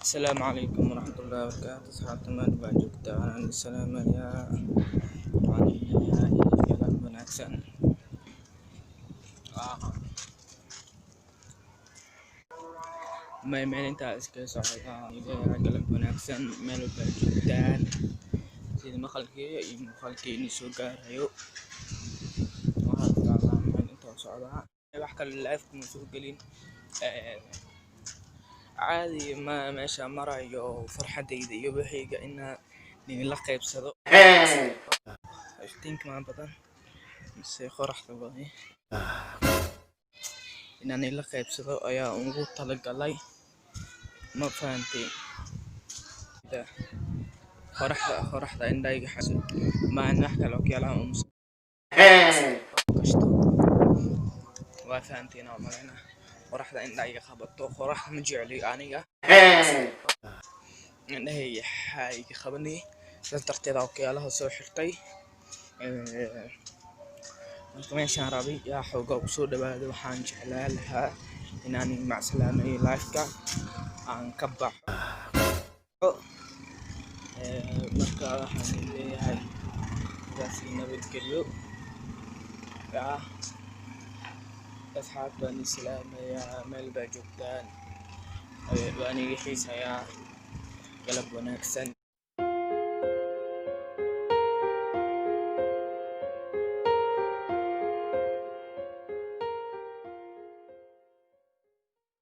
Asalaamu calaykum waraxmatullaahi wabarakaatu. Asxaabta, meel baa joogtaa, waxaan salaamayaa, waxaan leeyahay galab wanaagsan. May meel intaa iskaga socdaa, leeyahay galab wanaagsan meel baa joogtaan, sida maqalkeyga iyo muuqaalkeyga soo gaarayo. Waxaan socdaa meel intaa u socdaa, wax kale live kuma soo gelin. Caadi ma meesha marayo, farxadayda iyo wixiyga inaa nila qaybsado. Iftiinka maa badan mise qoraxda badan inaan ila qaybsado ayaa ugu talagalay, ma fahantay? Qoraxda indhahayga xaso maan, wax kale okyaalaha uma gashto, waa fahanteen oo maleyna. Qoraxda indhahayga qabato, qoraxda ma jecli aniga, indhahayga xaa iga qabanay, saas darteed okyaalaha soo xirtay. Marka meeshaan rabay yaa xoogaa usoo dhawaado, waxaan jeclaan lahaa inaan macsalaameeyo, live-ka aan ka baxo. Marka waxaan leeyahay sidaas iyo nabadgelyo. Yaa asxaabta, waan islaamayaa meel baa joogtaan, waan iga xiisayaa. Galab wanaagsan.